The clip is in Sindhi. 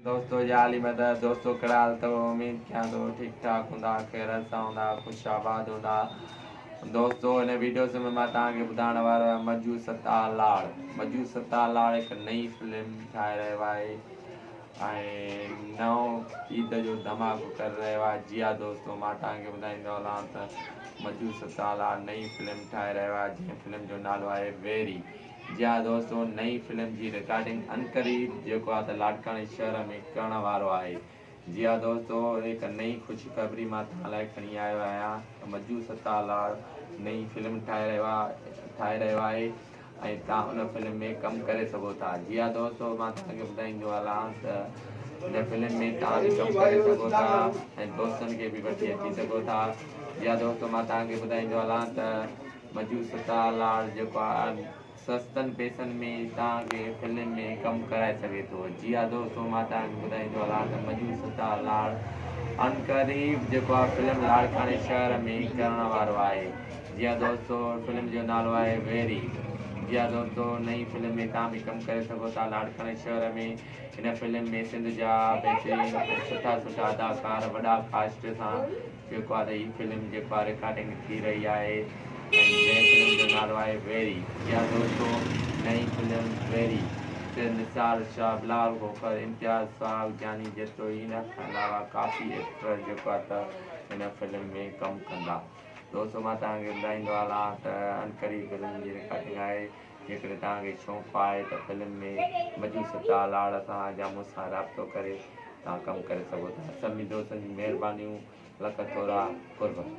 دوستو يا علي مدد دوستو ڪهڙا حال اٿو اميد ڪيان ٿو ٺيڪ ٺاڪ هوندا خيرت سان هوندا خوش آباد هوندا دوستو هن ويڊيوز ۾ مان توهان کي ٻڌائڻ وارو آهيان مجو ستار لاڙ مجو ستار لاڙ هڪ نئين فلم ٺاهي رهيو آهي ۽ نئون عيد جو ڌماڪو ڪري رهيو آهي جي ها دوستو مان توهان کي ٻڌائيندو هلان ته مجو ستار لاڙ نئين فلم ٺاهي رهيو آهي جنهن فلم جو نالو آهي ويري جي ها دوستو نئين فلم جي رڪارڊنگ عنقريب جيڪو آ ته لاڙڪاڻي شهر ۾ ڪرڻ وارو آهي جي ها دوستو هڪ نئين خوشخبري مان توهان لاء کڻي آيو آهيان ته مجو ستار لاڙ نئين فلم ٺاهي رهيو آهي ٺاهي رهيو آهي ۽ توهان ان فلم ۾ ڪم ڪري سگهو ٿا جي ها دوستو مان توهان کي ٻڌائيندو هلان ته هن فلم ۾ توهان به ڪم ڪري سگهو ٿا ۽ دوستن کي به وٺي اچي سگهو ٿا جي ها دوستو مان توهان کي ٻڌائيندو هلان ته مجو ستار لاڙ جيڪو آ سستن پيسن ۾ توهان کي فلم ۾ ڪم ڪرائي سگهي ٿو. جي ها دوستو مان توهان کي ٻڌائيندو هلان ته مجو ستار لاڙ عنقريب جيڪو آ فلم لاڙڪاڻي شهر ۾ ڪرڻ وارو آهي. جي ها دوستو فلم جو نالو آهي ويري. جي ها دوستو نئين فلم ۾ توهان به ڪم ڪري سگهو ٿا لاڙڪاڻي شهر ۾ هن فلم ۾ سنڌ جا بهترين ۽ سٺا سٺا اداڪار وڏا ڪاسٽ سان جيڪو آ ته هي فلم جيڪو آ رڪارڊنگ ٿي رهي آهي ۽ جنهن فلم جو نالو آهي ويري جي ها دوستو نئين فلم ويري سر نثار شاهه بلال کوکر امتياز سهاڳ جاني جتوئي ان کان علاوه ڪافي ايڪٽر جيڪو آ ته هن فلم ۾ ڪم ڪندا دوستو مان توهان کي ٻڌائيندو هلان ته عنقريب فلم جي رڪارڊنگ آهي جيڪڏهن توهان کي شوق آهي ته فلم ۾ مجو ستار لاڙ سان يا مون سان رابطو ڪري توهان ڪم ڪري سگهو ٿا. سڀني دوستن جون مهربانيون لک ٿورا قرب.